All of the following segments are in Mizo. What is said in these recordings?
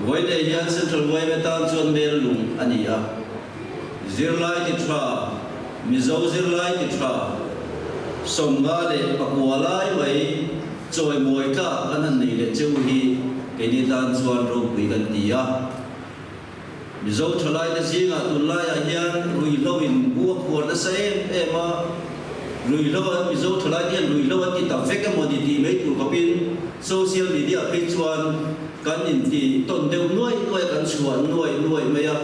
Vawiinei hian Central yma tan chuan mel lung a ni a. Zirlai ti tha, Mizo zirlai ti tha, 59 lai mai chawimawi tlak kan han nei leh cheu hi keini tan chuan ropui kan ti a. Mizo thalaite zingah tunlaiah hian ruihhlo in bu a khuar nasa em em a, ruihhlo an Mizo thalaite hian ruihhlo an ti ta vek emaw ni tih mai tur khawpin social media phei chuan kan inti tawn deuh nuai nuai a, kan chhuah nuai nuai mai a,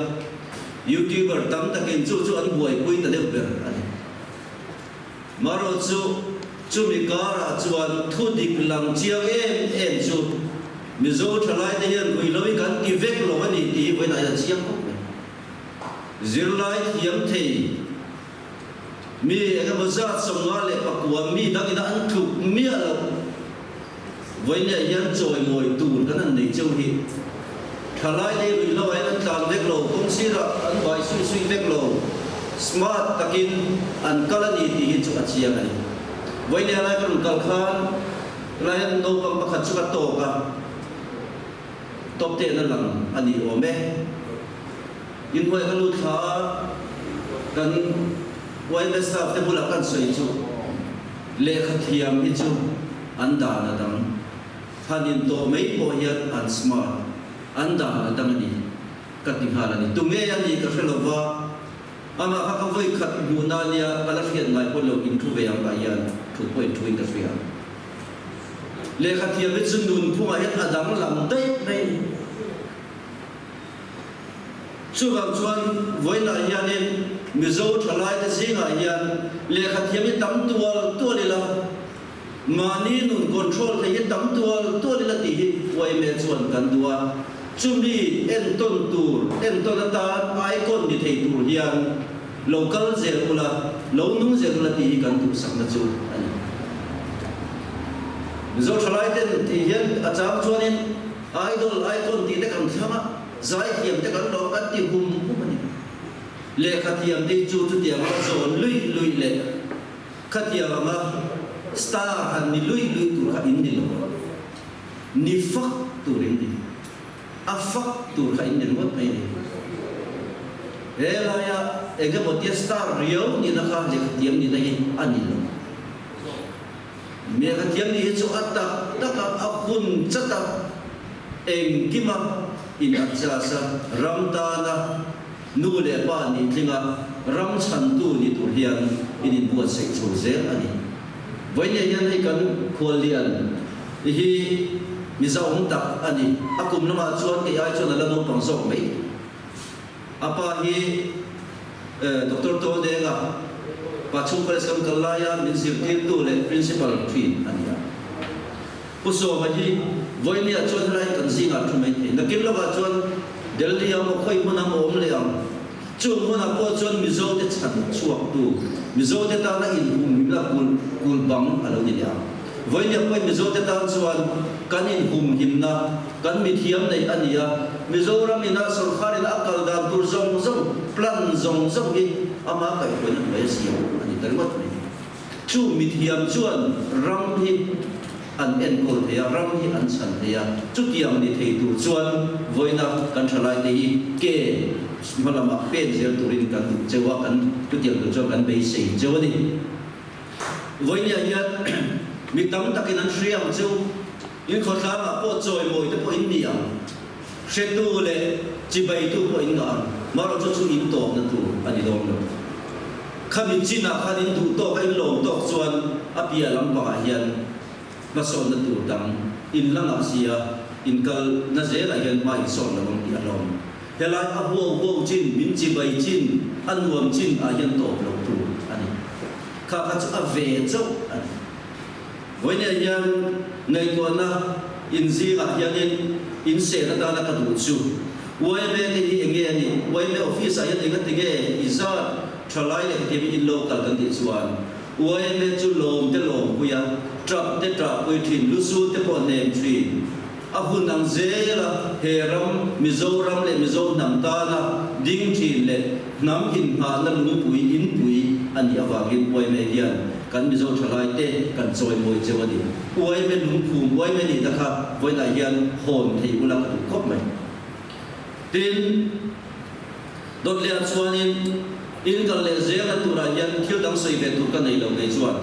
YouTuber tam takin chu chu an buaipui ta deuh ber a ni. Marawh chu chumi karah chuan thu dik lang chiang em em chu Mizo thalaite hian vui lo i kan ti vek lo a ni tih hi vawiinah hian a chiang khawp mai. Zirlai thiam thei mi eng emaw zat 59 mi dangin a an tluk miah loh vawiinah hian chawimawi tur kan han nei cheu hi. Thalaite hi ruihhlo ah hian an tlan vek lo, kawng sirah an vai suih suih vek lo, smart takin an kal a ni tih hi chu a chiang a ni. Vawiinah lai ka rawn kal khan Helai hian naupang pakhat chu ka tawk a, top ten a lang a ni awm e. Inhnuai ka lut thla a, kan YMA staff te bulah kan sawi chu lehkha thiam hi chu an dan a dang, han in tawh mai pawh hian an smart, an dan a dang a ni ka ti nghal a ni. Tunge a nih ka hre lo va, Amah kha ka vawi khat hmuh na nia ka la hriat ngai pawh lo in thu ve ang tah hian thut pawh in thu in ka hria. Lehkha thiam hi chu nun phungah hian a danglam daih mai a ni. Chuvang chuan vawiinah hianin Mizo thalaite zingah hian lehkha thiam hi tam tual tual ila, mahni nun control thei hi tam tual tual ila tih hi YMA chuan kan duh a. Chumi entawn tur, entawn atan icon ni thei tur hian lo kal zel ula, lo nung zel ula tih hi kan duhsakna chu a ni. Mizo thalai ten tih hian a chang chuanin idol, icon tih te kan thlang a, zaithiam te kan lawm kan ti hum hum a ni. Lehkha thiam te hi chu chutianga zawn luih luih leh khatiang anga star han ni luih luih tur kha in ni lo. Ni fak tur in ni. A fak tur kha in ni ringawt mai a ni. He laia eng emaw tia star riau nihna kha lehkhathiam nihna hi a ni lo. Lehkhathiam nih hi chu a tak taka a hun chat a, engkima in adjust a, ram tana nu leh pa nih tlinga ram chhantu ni tur hian in inbuatsaih chho zel a ni. Vawinia hian hei kan khuallian hi Mizo awm tak a ni. A kum lamah chuan kei ai chuan a la naupang zawk mai. A pa hi Doctor Tawldenga, Pachhung College kan kal laia min zirtirtu leh Principal thin a ni a. Pu Sawma hi Vawinia chuan helai kan zingah thu mai thei. Nakin lovah chuan Delhi-a maw khawi hmunah maw awm leh ang. Chung hmunah pawh chuan Mizote chhan chhuaktu, Mizote tana inhumhimna kulh kulh bang a lo ni leh ang. Vawinia pawhin Mizote tan chuan kan inhumhimna, kan mithiam neih a ni a, Mizoram ina sorkar ina a kal dan tur zawng zawng, plan zawng zawng hi ama kaihhruaina hnuai a siam a ni ta ringawt mai. Chu mithiam chuan ram hi an enkawl thei a, ram hi an chhan thei a, chutiang ni thei tur chuan vawiina kan thalaite hi ke hma lamah pen zel turin kan duh cheu a, kan chutiang tur chuan kan beisei cheu a ni. Vawinia hian mi tam takin an hria ang cheu, in khawtlangah pawh chawimawi te pawh in ni ang, hretu leh chibaitu pawh in ngah ang, marawh chu chu in tawpna tur a ni dawn lo. Khami chinah khan in duh tawk a in lawm tawk chuan a piah lampangah hian hmasawnna tur dang in la ngah si a, in kal na zelah hian hma in sawn lo ang tih a hlawm. Helai a huau huau chin, min chibai chin, a nuam chin ah hian tawp lo tur a ni. Kha kha chu a ve chauh a ni. Vawinia hian ngaihtuahna in zingah hianin in sen atana ka duh chu yma te hi enge a nih? Yma office ah hian engati nge i zat thalai leh hetiang in lo kal kan tih chuan yma chu lawm te lawmpui a, tap te tahpui thin, lusun te pawh hnem thin. A hun ang zela he ram Mizoram leh Mizo hnam tana ding thin leh hnam inngahna lungpui inpui a nih avangin yma hian kan Mizo thalai te kan chawimawi cheu a ni. Yma lungphum yma nihna kha vawiinah hian hawn thei ula ka duh khawp mai. Tin, dawt leh ah chuanin in kal leh zelna turah hian thil dang sawi ve tur ka nei lo kei chuan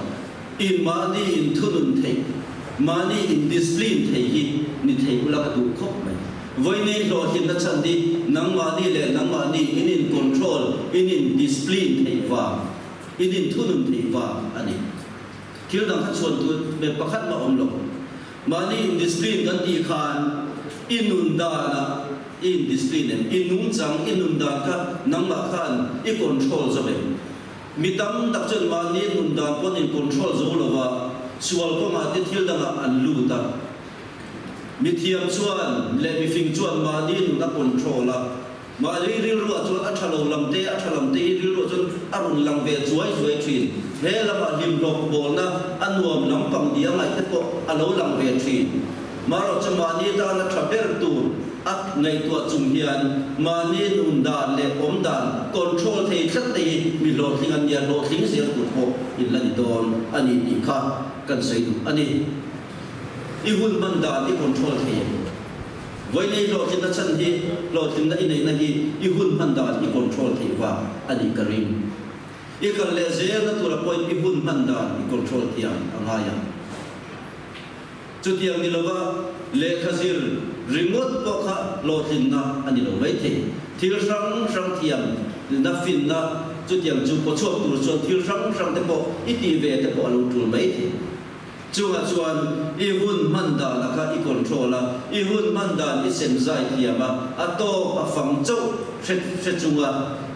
in mahni in thunun theih, mahni in discipline thei hi ni thei ula ka duh khawp mai. Vawiin hlawhtlinna chhan hi nangmahni leh nangmahni in in control, in in discipline theih vang, in in thunun theih vang a ni. Thil dang kha chhuan tur hmel pakhat mah awm lo. Mahni in discipline kan tih khan i nun danah i in discipline em? I nungchang, i nun dan kha nangmah khan i control zo em? Mi tam tak chuan mahni nun dan pawn in control zo lova sual kawngah te thil dangah an lut a. Mi thiam chuan leh mifing chuan mahni nun a control a. Mahni rilruah chuan a tha lo lam te, a tha lam te hi rilruah chuan a rawn lang ve chuai chuai thin. He lamah hlimhlawp bawlna a nuam lampang ni a ngaih te pawh a lo lang ve thin. Marawh chu mahni tana tha ber tur a ngaihtuah chung hian mahni nun dan leh awm dan control thei tlat te hi mi hlawhtling an nia, hlawhtling zel tur pawh in la ni dawn a ni tih kha kan sawi duh a ni. I hun hman dan i control thei em? Vawiin hlawhtlinna chhan hi hlawhtlinna i neihna hi i hun hman dan i control theih vang a nih ka ring. I kal leh zelna tura pawhin i hun hman dan i control thiam a ngai ang. Chutiang ni lova lehkha zir ringawt pawh kha hlawhtlinna a ni lo maithei. Thil hrang hrang thiam na finna chutiang chu pawchhuak tur chuan thil hrang hrang te pawh i tih ve te pawh a lo tul maithei. Chungah chuan i hun hman dan a kha i control a, i hun hman dan i sem zai thiam a, a tawk a fang chauh hre hre chunga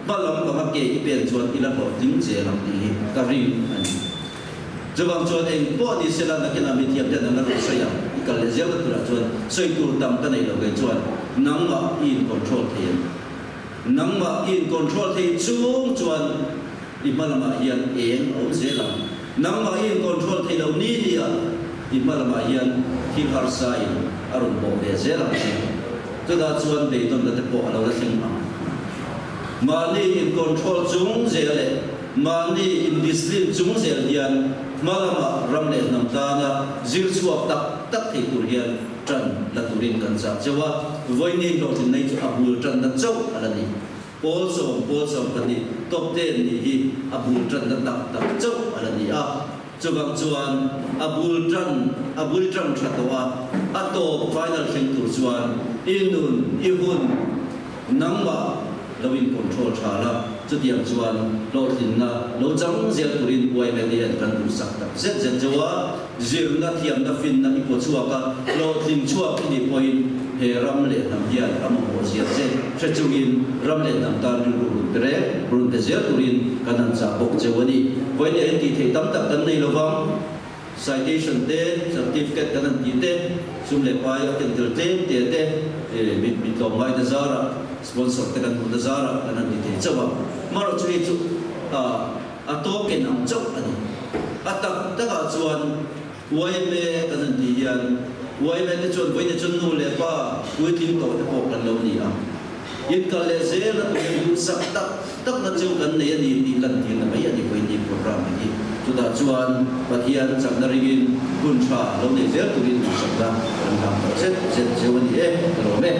hma lam panga ke i pen chuan i la hlawhtling zel ang tih hi ka ring a ni. Chuvang chuan eng pawh ni sela nakinah mithiam ten an la rawn sawi ang, i kal leh zel na turah chuan sawi tur tam ka nei lo ve chuan nangmah i in control thei em? Nangmah i in control thei chung chuan i hma lamah hian eng a awm zel ang. Nangmah i in control thei lo ni ni a, i hma lamah hian thil harsa in a rawn bawh ve zel ang che. Chutah chuan beidawnna te pawh a lo la thleng ang. Mahni in control chung zel leh mahni in discipline chung zel hian hma lamah ram leh hnam tana zir chhuak tak tak thei tur hian tan la turin kan chah cheu a, vawiin hlawhtlinna hi chu a bul tanna chauh a la ni. Pawl sawm, pawl 12, top ten nih hi a bul tanna tak tak chauh a la ni a. Chuvang chuan a bul tan, a bul tan tha tawh a, a tawp final thleng tur chuan i nun, i hun, nangmah lo in control tha la, chutiang chuan hlawhtlinna lo chang zel turin YMA te hian kan duhsak tak zet zet cheu a. Zirna, thiamna, finna i paw chhuak a, hlawhtling chhuak i nih pawhin he ram leh hnam hian a mamawh zia che hre chungin ram leh hnam tan rilru run pe reng, run pe zel turin kan han chah bawk cheu a ni. Vawiin hian tih theih tam tak kan nei lo vang, citation te, certificate kan han tih te, sum leh pai a ken tel tlem te te, mit mit tlawmngai te zarah, sponsor te kan hmuhna zarah kan han ti thei chauh a. Marawh chu hei chu A token ang chauh a ni. A tak takah chuan yma kan han tih hian yma te chuan vawiin chuan nu leh pa puitling tawh te pawh kan lo ni a. In kal leh zel a turin duhsak tak takna chu kan nei a ni tih lantirna mai a ni vawiin programme hi. Chutah chuan Pathian chakna ringin hun tha lo nei zel turin duhsakna kan hlang tak zet zet cheu a ni e, ka lawm e.